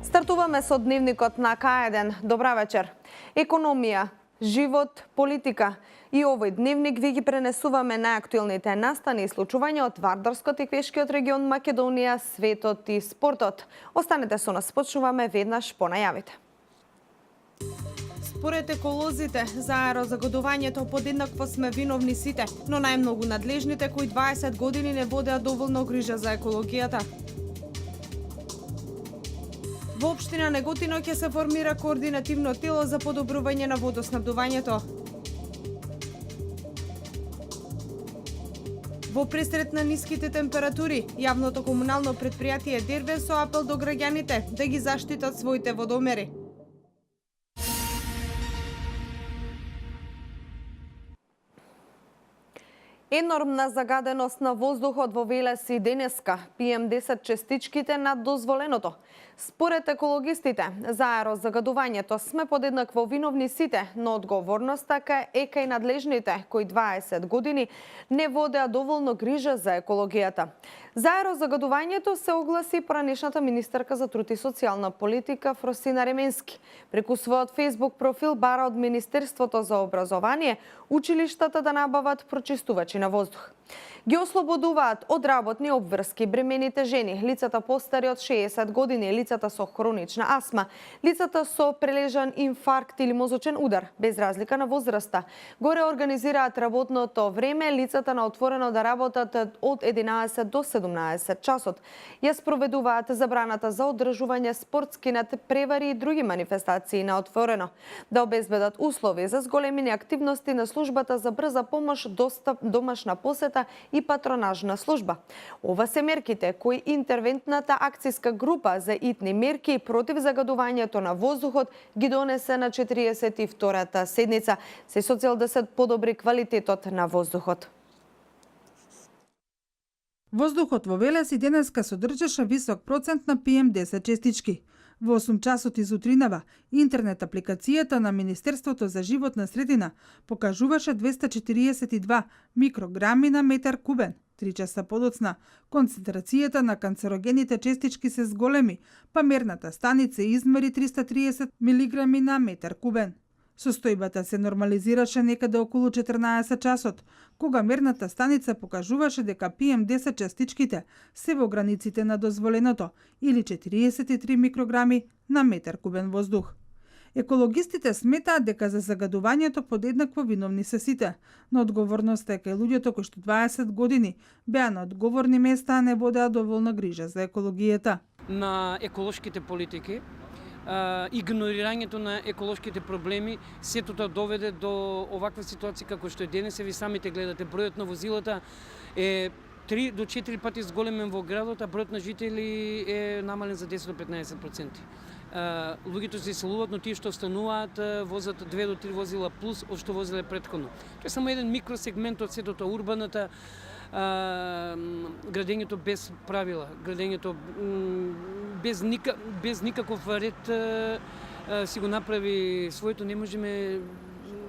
Стартуваме со дневникот на К1. Добра вечер. Економија, живот, политика. И овој дневник ви ги пренесуваме најактуелните настани и случувања од Вардарскот и Пешкиот регион Македонија, светот и спортот. Останете со нас, почнуваме веднаш по најавите. Според еколозите, за аерозагадувањето подеднакво сме виновни сите, но најмногу надлежните кои 20 години не водеа доволно грижа за екологијата. Во општина Неготино ќе се формира координативно тело за подобрување на водоснабдувањето. Во пресрет на ниските температури, јавното комунално претпријатие Дерве со апел до граѓаните да ги заштитат своите водомери. Енормна загаденост на воздухот во Велес и денеска, PM10 честичките над дозволеното. Според екологистите, за аерозагадувањето сме подеднакво виновни сите, но одговорноста е кај надлежните, кои 20 години не водеа доволно грижа за екологијата. За аерозагадувањето се огласи поранешната министерка за труд и социјална политика Фросина Ременски. Преку својот Facebook профил бара од Министерството за образование училиштата да набават прочистувачи на воздух. Ги ослободуваат од работни обврски бремените жени, лицата постари од 60 години, лицата со хронична астма, лицата со прележан инфаркт или мозочен удар, без разлика на возраста. Го реорганизираат работното време, лицата на отворено да работат од 11 до 17 часот. Ја спроведуваат забраната за одржување спортски надпревари и други манифестации на отворено. Да обезбедат услови за зголемени активности на службата за брза помош, достап, домашна посета и патронажна служба. Ова се мерките кои интервентната акцијска група за итни мерки против загадувањето на воздухот ги донесе на 42-та седница, се со цел да се подобри квалитетот на воздухот. Воздухот во Велес и денеска содржаше висок процент на PM10 честички. Во 8 часот изутринава, интернет апликацијата на Министерството за животна средина покажуваше 242 микрограми на метар кубен. 3 часа подоцна, концентрацијата на канцерогените честички се зголеми, па мерната станица измери 330 милиграми на метар кубен. Состојбата се нормализираше некаде околу 14 часот, кога мерната станица покажуваше дека PM10 частичките се во границите на дозволеното, или 43 микрограми на метар кубен воздух. Екологистите сметаат дека за загадувањето подеднакво виновни се сите, но одговорноста е кај луѓето кои што 20 години беа на одговорни места, а не водеа доволна грижа за екологијата. На еколошките политики, игнорирањето на еколошките проблеми, сето тоа доведе до оваква ситуација како што е денес. Ви самите гледате, бројот на возилата е 3 до 4 пати зголемен во градот, а бројот на жители е намален за 10 до 15%. Луѓето се иселуваат, но тие што остануваат возат 2 до 3 возила плюс од што возеле претходно. Тоа е само еден микросегмент од сето тоа, урбаната, градењето без правила, градењето без никаков ред си го направи своето. Не можеме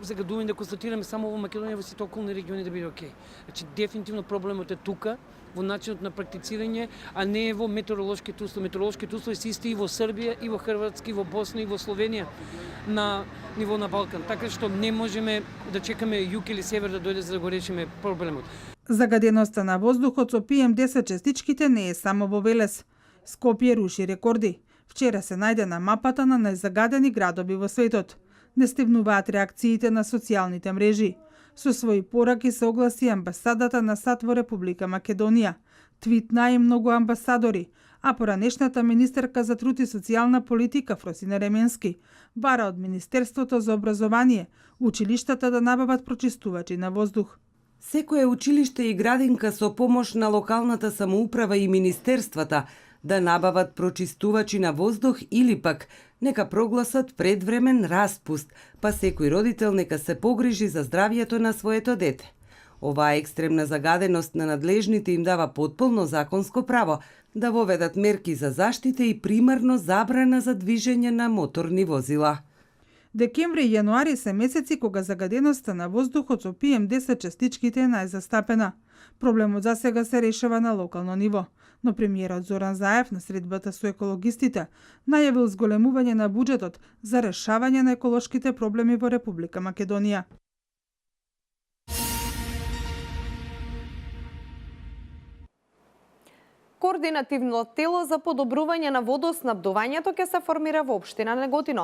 загадување да констатираме само во Македонија, во сите околни региони да биде окей. Значи дефинитивно проблемот е тука, во начинот на практицирање, а не во метеоролошките услови. Метеоролошките услови се исти и во Србија, и во Хрватска, и во Босна, и во Словенија на ниво на Балкан. Така што не можеме да чекаме југ или север да дојде за да го решиме проблемот. Загаденоста на воздухот со PM10 частичките не е само во Велес. Скопје руши рекорди. Вчера се најде на мапата на најзагадени градови во светот. Не стевнуваат реакциите на социјалните мрежи. Со своји пораки се огласи амбасадата на САД во Република Македонија. Твитна и многу амбасадори, а поранешната министерка за труд и социјална политика Фросина Ременски бара од Министерството за образование училиштата да набават прочистувачи на воздух. Секое училиште и градинка со помош на локалната самоуправа и министерствата да набават прочистувачи на воздух или пак нека прогласат предвремен распуст, па секој родител нека се погрижи за здравјето на своето дете. Оваа екстремна загаденост на надлежните им дава потполно законско право да воведат мерки за заштита и примарно забрана за движење на моторни возила. Декември и јануари се месеци кога загаденоста на воздухот со PM10 частичките е најзастапена. Проблемот засега се решава на локално ниво. но премиерот Зоран Заев на средбата со екологистите најавил зголемување на буџетот за решавање на еколошките проблеми во Република Македонија. Координативно тело за подобрување на водоснабдувањето ќе се формира во општина Неготино.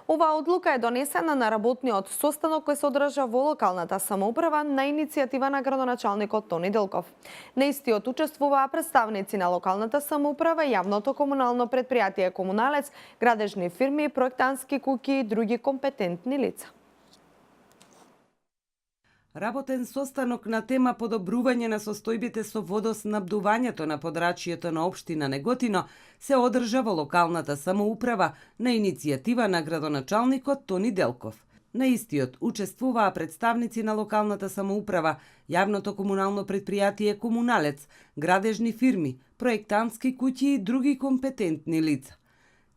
Оваа одлука е донесена на работниот состанок кој се одржа во локалната самоуправа на иницијатива на градоначалникот Тони Делков. На истиот учествуваа представници на локалната самоуправа, јавното комунално претпријатие Комуналец, градежни фирми, проектантски куќи и други компетентни лица. Работен состанок на тема подобрување на состојбите со водоснабдувањето на подрачјето на општина Неготино се одржа во локалната самоуправа на иницијатива на градоначалникот Тони Делков. На истиот учествуваа представници на локалната самоуправа, јавното комунално претпријатие Комуналец, градежни фирми, проектантски куќи и други компетентни лица.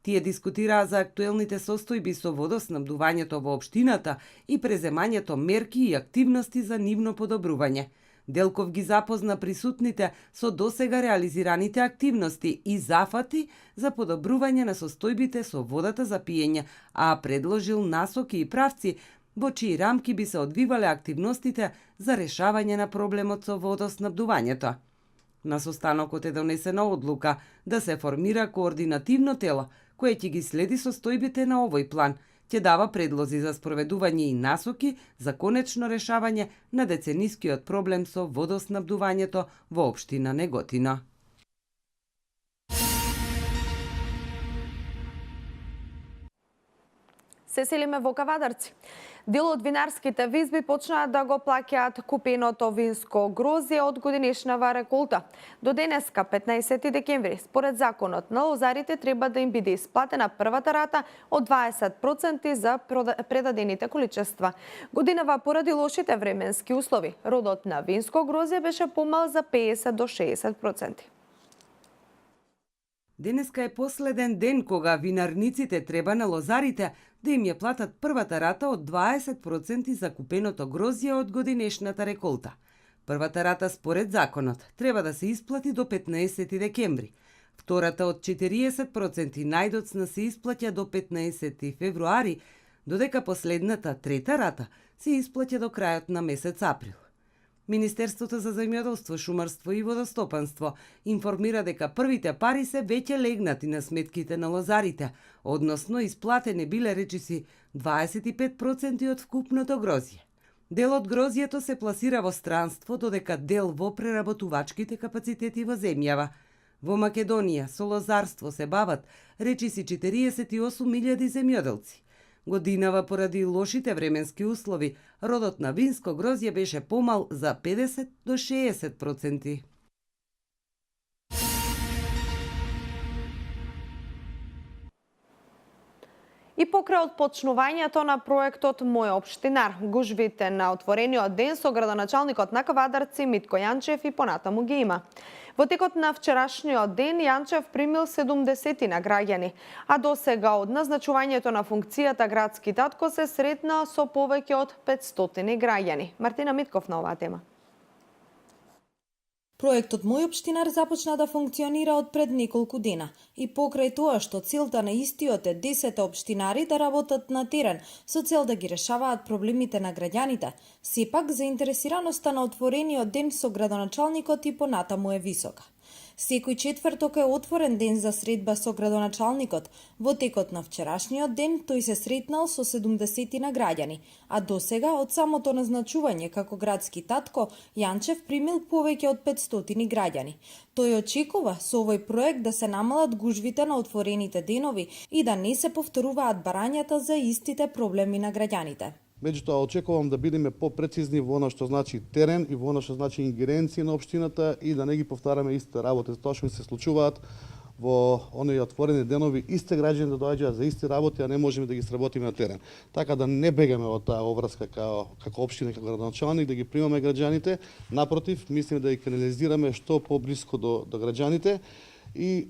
Тие дискутираа за актуелните состојби со водоснабдувањето во општината и преземањето мерки и активности за нивно подобрување. Делков ги запозна присутните со досега реализираните активности и зафати за подобрување на состојбите со водата за пиење, а предложил насоки и правци во чии рамки би се одвивале активностите за решавање на проблемот со водоснабдувањето. На состанокот е донесена одлука да се формира координативно тело кое ќе ги следи состојбите на овој план, ќе дава предлози за спроведување и насоки за конечно решавање на деценискиот проблем со водоснабдувањето во општина Неготино. Се селиме во Кавадарци. Дел од винарските визби почнаа да го плаќаат купеното винско грозје од годинешнава реколта. До денеска, 15 декември, според законот на лозарите треба да им биде исплатена првата рата од 20% за предадените количества. Годинава поради лошите временски услови, родот на винско грозје беше помал за 50 до 60%. Денеска е последен ден кога винарниците треба на лозарите да им ја платат првата рата од 20% за купеното грозје од годинешната реколта. Првата рата според законот треба да се исплати до 15 декември. Втората од 40% најдоцна се исплаќа до 15 февруари, додека последната трета рата се исплаќа до крајот на месец април. Министерството за земјоделство, шумарство и водостопанство информира дека првите пари се веќе легнати на сметките на лозарите, односно исплатени биле речиси 25% од вкупното грозје. Дел од грозјето се пласира во странство, додека дел во преработувачките капацитети во земјава. Во Македонија со лозарство се бават речиси 48.000 земјоделци. Годинава поради лошите временски услови, родот на винско грозје беше помал за 50 до 60%. И покрај отпочнувањето на проектот Мој општинар, гужвите на отворениот ден со градоначалникот на Кавадарци Митко Јанчев и понатаму ги има. Во текот на вчерашниот ден Јанчев примил 70 на граѓани, а досега од назначувањето на функцијата градски татко се сретна со повеќе од 500 граѓани. Мартина Митков на оваа тема. Проектот Мој општинар започна да функционира од пред неколку дена и покрај тоа што целта на истиот е 10 општинари да работат на терен со цел да ги решаваат проблемите на граѓаните, сепак заинтересираноста на отворениот ден со градоначалникот и понатаму е висока. Секој четврток е отворен ден за средба со градоначалникот. Во текот на вчерашниот ден тој се сретнал со 70 на граѓани, а досега од самото назначување како градски татко Јанчев примил повеќе од 500 граѓани. Тој очекува со овој проект да се намалат гужвите на отворените денови и да не се повторуваат барањата за истите проблеми на граѓаните. Меѓутоа, очекувам да бидеме попрецизни во она што значи терен и во она што значи ингеренција на општината и да не ги повтараме истите работи, тоа што се случуваат во оние отворени денови, исти граѓани да доаѓаат за исти работи, а не можеме да ги сработиме на терен. Така да не бегаме од таа обврска како општина, како градоначалник, да ги примаме граѓаните, напротив, мислиме да ги канализираме што поблиско до граѓаните и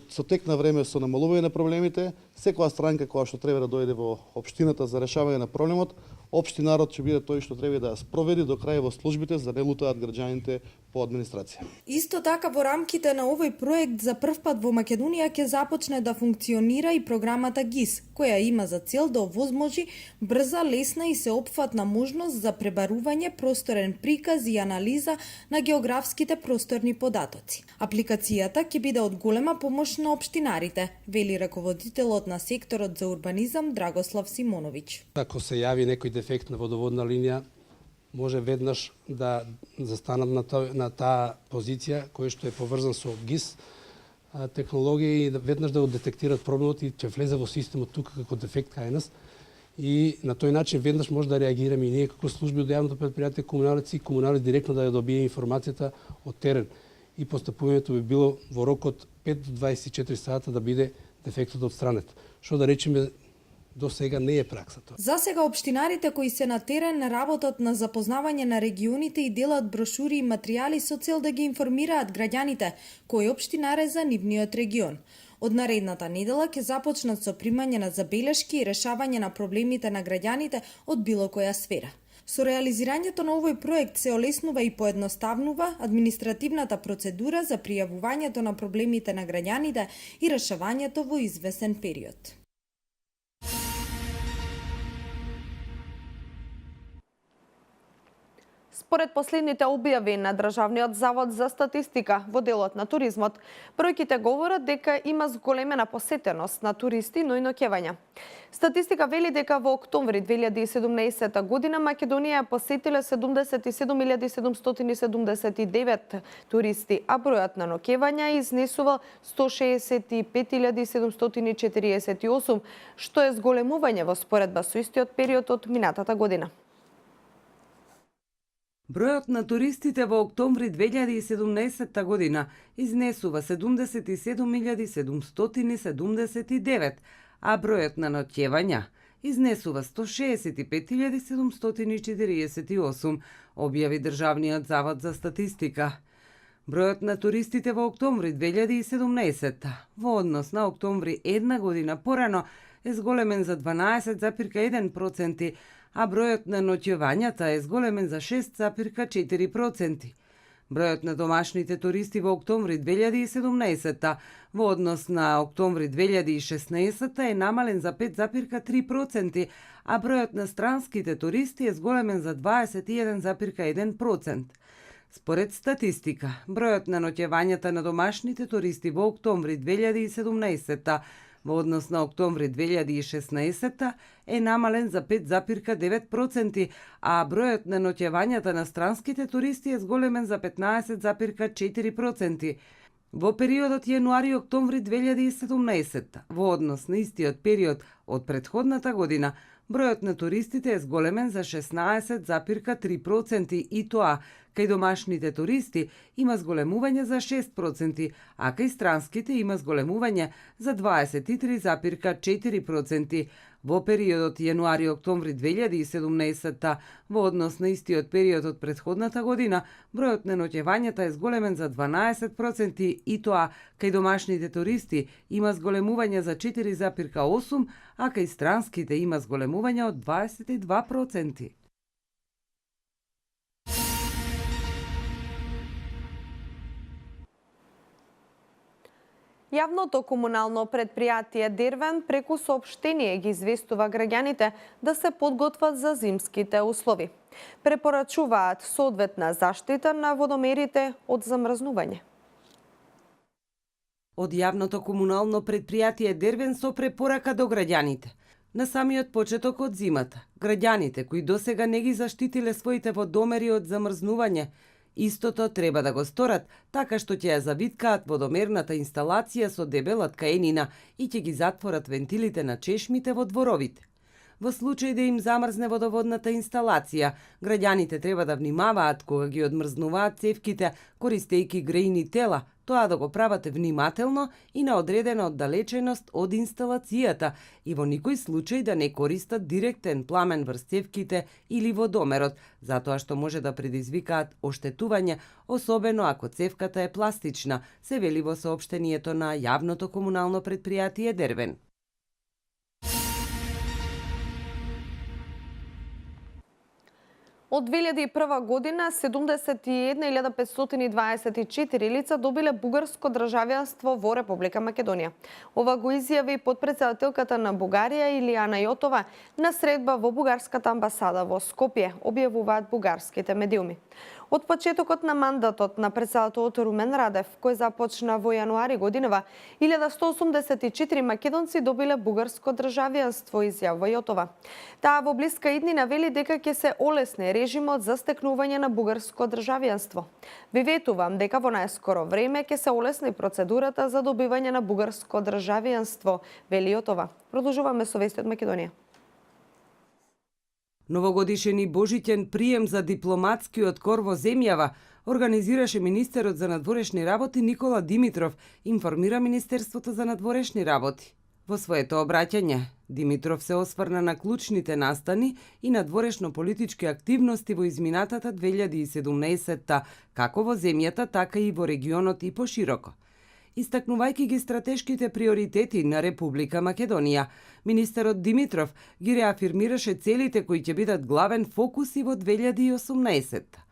со тек на време со намалување на проблемите, секоја странка која што треба да дојде во општината за решавање на проблемот, општи народ ќе биде тој што треба да ја спроведи до крај во службите за да не лутаат граѓаните по администрација. Исто така во рамките на овој проект за прв пат во Македонија ќе започне да функционира и програмата ГИС, која има за цел да овозможи брза, лесна и сеопфатна можност за пребарување, просторен приказ и анализа на географските просторни податоци. Апликацијата ќе биде од голема помош на општинарите, вели раководителот на секторот за урбанизам Драгослав Симоновиќ. Ако се јави некој дефект на водоводна линија, може веднаш да застанат на таа позиција која што е поврзан со ГИС технологија и веднаш да го детектират проблемот и ќе влезе во системот тука како дефект кај нас. И на тој начин веднаш може да реагираме и ние како служби од јавното претпријатие комуналици и комуналец директно да ја добие информацијата од терен. И постапувањето би било во рок од 5 до 24 сата да биде дефектот отстранет. Што да речеме, до сега не е праксата. За сега општинарите кои се на терен работат на запознавање на регионите и делат брошури и материјали со цел да ги информираат граѓаните кој општинар е за нивниот регион. Од наредната недела ќе започнат со примање на забелешки и решавање на проблемите на граѓаните од било која сфера. Со реализирањето на овој проект се олеснува и поедноставнува административната процедура за пријавувањето на проблемите на граѓаните и решавањето во извесен период. Според последните објави на Државниот завод за статистика во делот на туризмот, бројките говорат дека има зголемена посетеност на туристи, но и ноќевања. Статистика вели дека во октомври 2017 година Македонија посетиле 77.779 туристи, а бројот на ноќевања изнесува 165.748, што е зголемување во споредба со истиот период од минатата година. Бројот на туристите во октомври 2017 година изнесува 77.779, а бројот на ноќевања изнесува 165.748, објави Државниот завод за статистика. Бројот на туристите во октомври 2017 во однос на октомври една година порано е зголемен за 12,1%, а бројот на ноќевањата е зголемен за 6,4%. Бројот на домашните туристи во октомври 2017 во однос на октомври 2016 е намален за 5,3%, а бројот на странските туристи е зголемен за 21,1%. Според статистика, бројот на ноќевањата на домашните туристи во октомври 2017 во однос на октомври 2016 е намален за 5,9%, а бројот на ноќевањата на странските туристи е зголемен за 15,4%. Во периодот јануари-октомври 2017, во однос на истиот период од претходната година, бројот на туристите е зголемен за 16,3% и тоа кај домашните туристи има зголемување за 6%, а кај странските има зголемување за 23,4%. Во периодот јануари-октомври 2017 во однос на истиот период од претходната година, бројот на ноќевањата е зголемен за 12% и тоа кај домашните туристи има зголемување за 4,8%, а кај странските има зголемување од 22%. Јавното комунално предпријатие Дервен преку соопштение ги известува граѓаните да се подготват за зимските услови. Препорачуваат соодветна заштита на водомерите од замрзнување. Од јавното комунално предпријатие Дервен со препорака до граѓаните. На самиот почеток од зимата, граѓаните кои досега не ги заштитиле своите водомери од замрзнување, истото треба да го сторат така што ќе ја завиткаат водомерната инсталација со дебела ткаенина и ќе ги затворат вентилите на чешмите во дворовите. Во случај да им замрзне водоводната инсталација, граѓаните треба да внимаваат кога ги одмрзнуваат цевките, користејќи грејни тела, тоа да го прават внимателно и на одредена оддалеченост од инсталацијата и во никој случај да не користат директен пламен врз цевките или водомерот, затоа што може да предизвикаат оштетување, особено ако цевката е пластична, се вели во соопштението на јавното комунално претпријатие Дервен. Од 2001 година 71.524 лица добиле бугарско државјанство во Република Македонија. Ова го изјави потпредседателката на Бугарија Илијана Јотова на средба во бугарската амбасада во Скопје, објавуваат бугарските медиуми. Од почетокот на мандатот на председателот Румен Радев, кој започна во јануари годинава, 1184 македонци добиле бугарско државјанство, изјавува Јотова. Таа во блиска иднина вели дека ќе се олесни режимот за стекнување на бугарско државјанство. Ви ветувам дека во најскоро време ќе се олесни процедурата за добивање на бугарско државјанство, вели Јотова. Продолжуваме со вести од Македонија. Новогодишен и божиќен прием за дипломатскиот кор во земјава организираше министерот за надворешни работи Никола Димитров, информира Министерството за надворешни работи. Во своето обраќање, Димитров се осврна на клучните настани и надворешно-политички активности во изминатата 2017-та, како во земјата, така и во регионот и пошироко. Истакнувајќи ги стратешките приоритети на Република Македонија, министерот Димитров ги реафирмираше целите кои ќе бидат главен фокус и во 2018.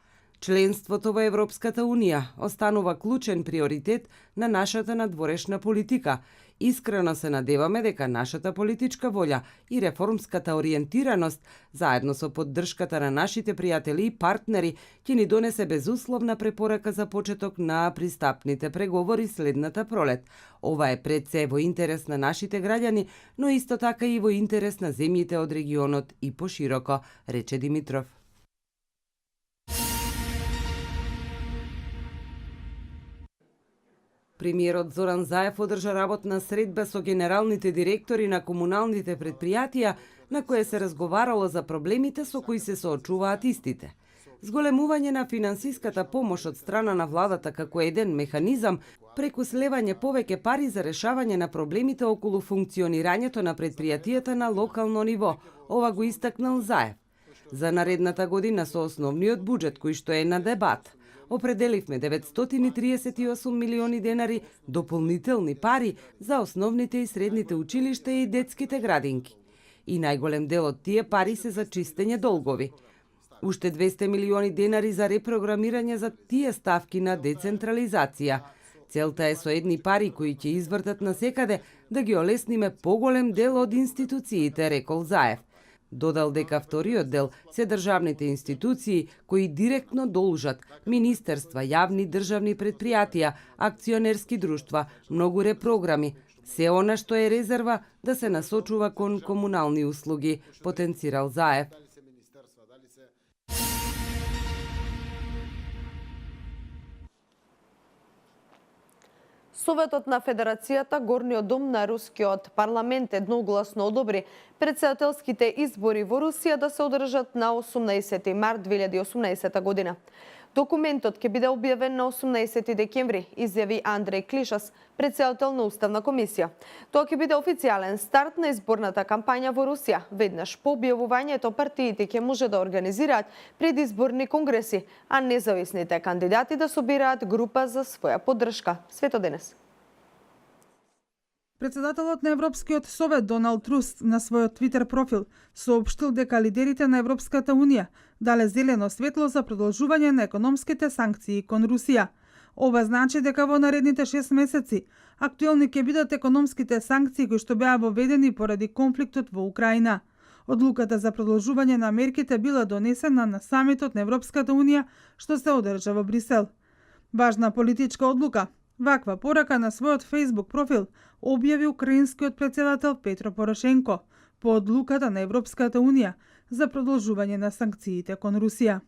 Членството во Европската Унија останува клучен приоритет на нашата надворешна политика. Искрено се надеваме дека нашата политичка волја и реформската ориентираност, заедно со поддршката на нашите пријатели и партнери, ќе ни донесе безусловна препорака за почеток на пристапните преговори следната пролет. Ова е пред се во интерес на нашите граѓани, но исто така и во интерес на земјите од регионот и пошироко, рече Димитров. Премиерот Зоран Заев одржа работна средба со генералните директори на комуналните претпријатија, на која се разговарало за проблемите со кои се соочуваат истите. Зголемување на финансиската помош од страна на владата како еден механизам преку слевање повеќе пари за решавање на проблемите околу функционирањето на претпријатијата на локално ниво, ова го истакнал Заев. За наредната година со основниот буџет кој што е на дебат, определивме 938 милиони денари дополнителни пари за основните и средните училишта и детските градинки. И најголем дел од тие пари се за чистење долгови. Уште 200 милиони денари за репрограмирање за тие ставки на децентрализација. Целта е со едни пари кои ќе извртат насекаде да ги олесниме поголем дел од институциите, рекол Заев. Додал дека вториот дел се државните институции кои директно должат министерства, јавни државни претпријатија, акционерски друштва, многу репрограми, се она што е резерва да се насочува кон комунални услуги, потенцирал Заев. Советот на Федерацијата, Горниот дом на Рускиот парламент едногласно одобри председателските избори во Русија да се одржат на 18 март 2018 година. Документот ќе биде објавен на 18 декември, изјави Андреј Клишас, председател на Уставна комисија. Тоа ќе биде официјален старт на изборната кампања во Русија. Веднаш по објавувањето партиите ќе може да организираат предизборни конгреси, а независните кандидати да собираат група за своја поддршка. Свето денес. Председателот на Европскиот совет Доналд Туск на својот Твитер профил соопштил дека лидерите на Европската унија дале зелено светло за продолжување на економските санкции кон Русија. Ова значи дека во наредните 6 месеци актуелни ќе бидат економските санкции кои што беа воведени поради конфликтот во Украина. Одлуката за продолжување на мерките била донесена на самитот на Европската унија што се одржа во Брисел. Важна политичка одлука. Ваква порака на својот Facebook профил објави украинскиот председател Петро Порошенко по одлуката на Европската унија за продолжување на санкциите кон Русија.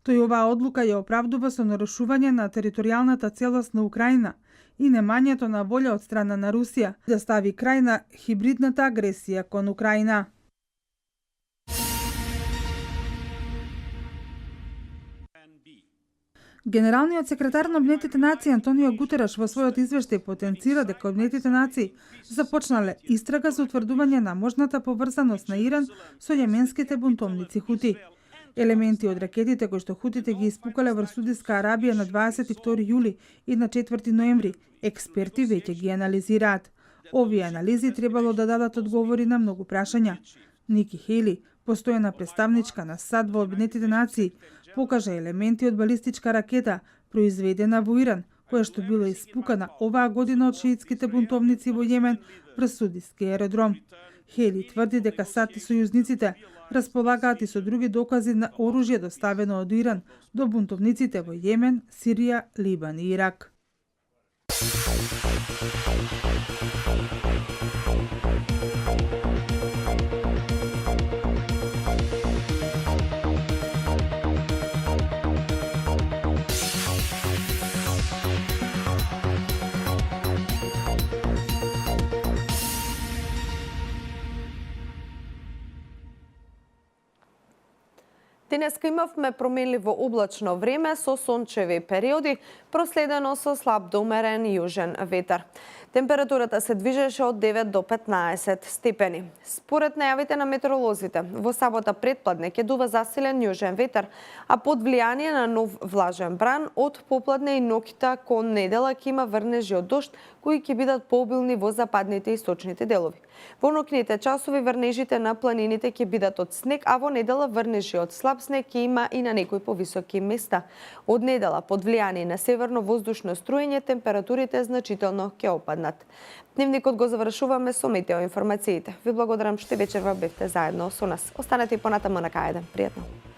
Тој оваа одлука ја оправдува со нарушување на територијалната целост на Украина и немањето на волја од страна на Русија да стави крај на хибридната агресија кон Украина. Генералниот секретар на Обединетите нации Антонио Гутереш во својот извештај потенцира дека Обединетите нации започнале истрага за утврдување на можната поврзаност на Иран со јеменските бунтовници Хути. Елементи од ракетите кои што Хутите ги испукале врз Судиска Арабија на 22 јули и на 4 ноември, експерти веќе ги анализираат. Овие анализи требало да дадат одговори на многу прашања. Ники Хейли, постојана представничка на САД во Обединетите нации, покажа елементи од балистичка ракета произведена во Иран, која што била испукана оваа година од шиитските бунтовници во Јемен врз Судиски аеродром. Хейли тврди дека САД и сојузниците располагаат и со други докази на оружје доставено од Иран до бунтовниците во Јемен, Сирија, Либан и Ирак. Денеска имавме променливо облачно време со сончеви периоди, проследено со слаб до умерен јужен ветар. Температурата се движеше од 9 до 15 степени. Според најавите на метеоролозите, во сабота предпладне ќе дува засилен јужен ветар, а под влијание на нов влажен бран од попладне и ноќта кон недела ќе има врнежи од дожд кои ќе бидат пообилни во западните и источните делови. Во ноќните часови врнежите на планините ќе бидат од снег, а во недела врнежи од слаб снег ќе има и на некои повисоки места. Од недела под влијание на северно воздушно струење температурите значително ќе опаднат. Дневникот го завршуваме со метеоинформациите. Ви благодарам што вечерва бевте заедно со нас. Останете и понатаму на К1. Пријатно.